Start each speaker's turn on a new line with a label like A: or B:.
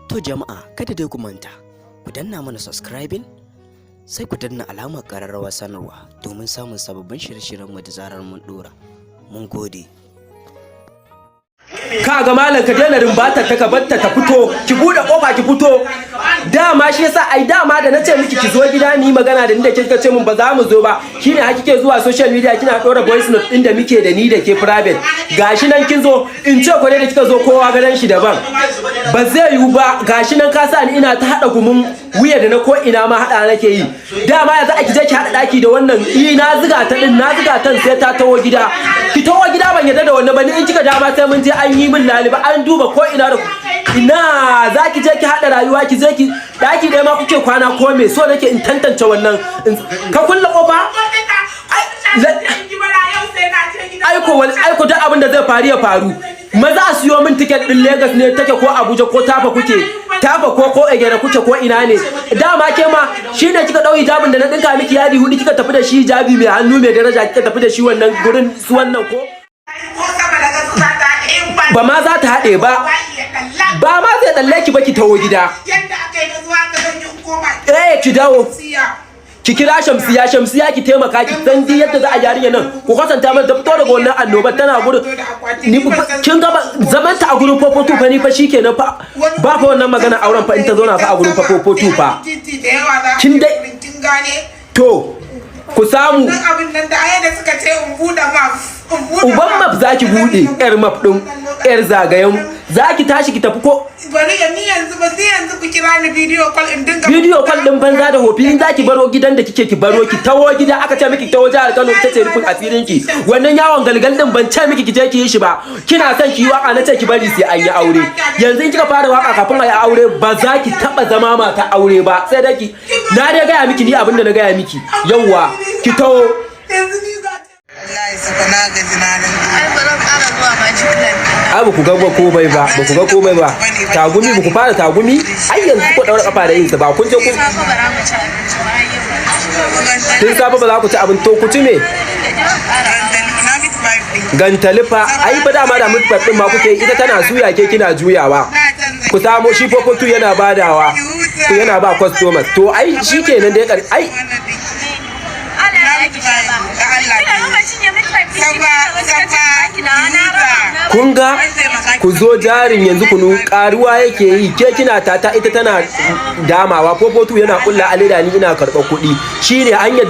A: To jama'a, kada dai ku manta, ku danna mana subscribing, sai ku danna alamar ƙararrawar sanarwa domin samun sababbin shirye-shiryenmu da zarar mun ɗora. Mun gode.
B: Ka ga malam, ka daina rumbatar ta, ka batta ta fito, ki bude kofa ki fito. Dama shi yasa ai dama da nace miki ki zo gida ni magana da ni da ke, kika ce mun ba za mu zo ba. Shine har kike zuwa social media kina dora voice note din da muke da ni da ke private. Gashi nan kin zo, in ce ko da kika zo kowa gadan shi daban. Ba zai yiwu ba. Gashi nan ka sa ni ina ta hada gumin wuya da na ko ina ma hada nake yi. Dama yanzu a ki je ki hada daki da wannan. I na ziga ta din, na ziga tan sai ta tawo gida. Ki tawo gida, ban yarda da wannan ba ni. In kika dama sai mun je an yi min laliba, an duba ko ina da ina. Za ki je ki haɗa rayuwa, ki je ki daki ɗaya ma kuke kwana ko me? So nake in tantance wannan. Ka kulle kofa. Aiko wani aiko, duk abin da zai faru ya faru. Maza a siyo min ticket din Lagos ne take ko Abuja ko Tafa kuke, Tafa ko Egere kuke ko ina ne. Dama ke ma shine kika dau hijabin da na dinka miki yadi hudu, kika tafi da shi, hijabi mai hannu mai daraja, kika tafi da shi wannan gurin su wannan ko ba ma za ta haɗe ba, ba ma zai tsalle ki ba. Ki taho gida. Eh, ki dawo, ki kira Shamsiya. Shamsiya, ki taimaka, ki san duk yadda za a yarinya nan, ku kwatanta mata ta fito daga wannan annobar. Tana gurin ni, kin ga zaman ta a gurin fofotu fa, ni fa shikenan fa, ba fa wannan magana auren fa. In ta zauna fa a gurin fa fofotu fa, kin dai to ku samu.
C: Abin nan da da suka ce in buɗe map.
B: Uban map zaki bude, yar map din, yar zagayen zaki tashi ki tafi ko?
C: Bari ya ni yanzu ba sai yanzu ku kira ni video call in dinga.
B: Video call din banza da hofi. In zaki baro gidan da kike, ki baro, ki tawo gida. Aka ce miki tawo jihar Kano, ita ce rufin asirin ki. Wannan yawon galgal din ban ce miki ki je ki yi shi ba. Kina son ki yi waka, na ce ki bari sai an yi aure. Yanzu in kika fara waka kafin a yi aure, ba za ki taba zama mata aure ba. Sai dai ki na dai gaya miki ni abin da na gaya miki. Yawwa, ki tawo.
C: Yanzu ni za ta wallahi saka na gaji na nan.
D: Ai ba zan ƙara zuwa Magic Land.
B: Ai ba ku ga komai ba, ba ku ga komai ba. Tagumi, ba ku fara tagumi. Ai yanzu ku daura kafa da yin sa ba kun je kun
D: Safe ba za mu ci abinci ba har yau.
B: Tun safe ba za ku ci abin to ku ci me?
C: Na meat pie ɗin.
B: Gantali fa. Ai ba dama da mutu din ma kuke. Ita tana suya, ke kina juyawa. Ku samo shi fofotu yana badawa, ku yana ba customers. To ai shikenan dai ai.
D: Allah ya ki sha ba. Kina gama cinye meat pie ɗin ki, wasu ka ce baki na na raba.
B: Kun ga ku zo jarin yanzu, kunu karuwa yake yi. Ke kina tata, ita tana damawa, fofotu yana kulla a leda, ni ina karɓar kuɗi. Shine hanyar.